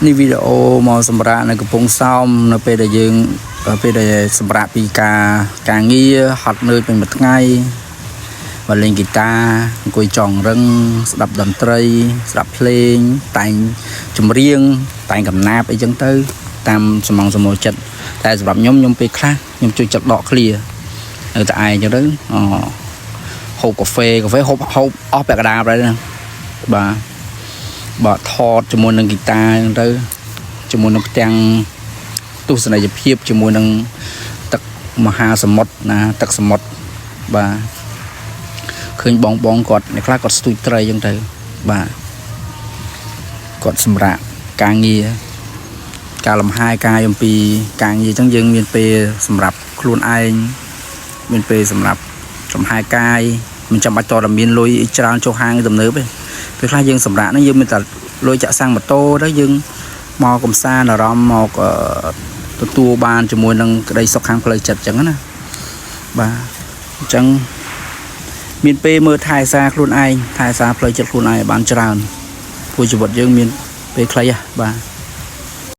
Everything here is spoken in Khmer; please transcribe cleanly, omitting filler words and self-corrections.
នេះវីដេអូមកសម្រាប់នៅកំពង់សោមនៅពេលដែលយើងពេលដែលសម្រាប់ពីការការងារហត់នឿយពេញមួយថ្ងៃមកលេងហ្គីតាអង្គុយចងរឹងស្ដាប់តន្ត្រីស្ដាប់ភ្លេងតែងចម្រៀងតែងកំណាព្យអីចឹងទៅតាមសំងសមូលចិត្តតែសម្រាប់ខ្ញុំខ្ញុំពេលខ្លះខ្ញុំជួយចិត្តដកឃ្លានៅតែឯងចឹងទៅអូហូបកាហ្វេកាហ្វេហូបហូបអស់ពាក់កណ្ដាលហើយណាបាទបាទថតជាមួយនឹងហ្គីតាចឹងទៅជាមួយនឹងផ្ទាំងទស្សនីយភាពជាមួយនឹងទឹកមហាសមុទ្រណាទឹកសមុទ្របាទឃើញបងបងគាត់អ្នកខ្លះគាត់ស្ទូចត្រីចឹងទៅបាទគាត់សម្រាប់ការងារការលំហែកាយអំពីការងារចឹងយើងមានពេលសម្រាប់ខ្លួនឯងមានពេលសម្រាប់លំហែកាយមិនចាំបាច់តតែមានលុយច្រើនចូលហាងទំនើបទេពេលខ្លះយើងសម្រាប់ហ្នឹងយើងមានតែលុយចាក់សាំងម៉ូតូទៅយើងមកកំសាន្តអារម្មណ៍មកអឺទទួលបានជាមួយនឹងក្តីសុខខាងផ្លូវចិត្តចឹងណាបាទអញ្ចឹងមានពេលមើលថែសារខ្លួនឯងថែសារផ្លូវចិត្តខ្លួនឯងឲ្យបានច្រើនព្រោះជីវិតយើងមានពេលខ្លីហ៎បាទ។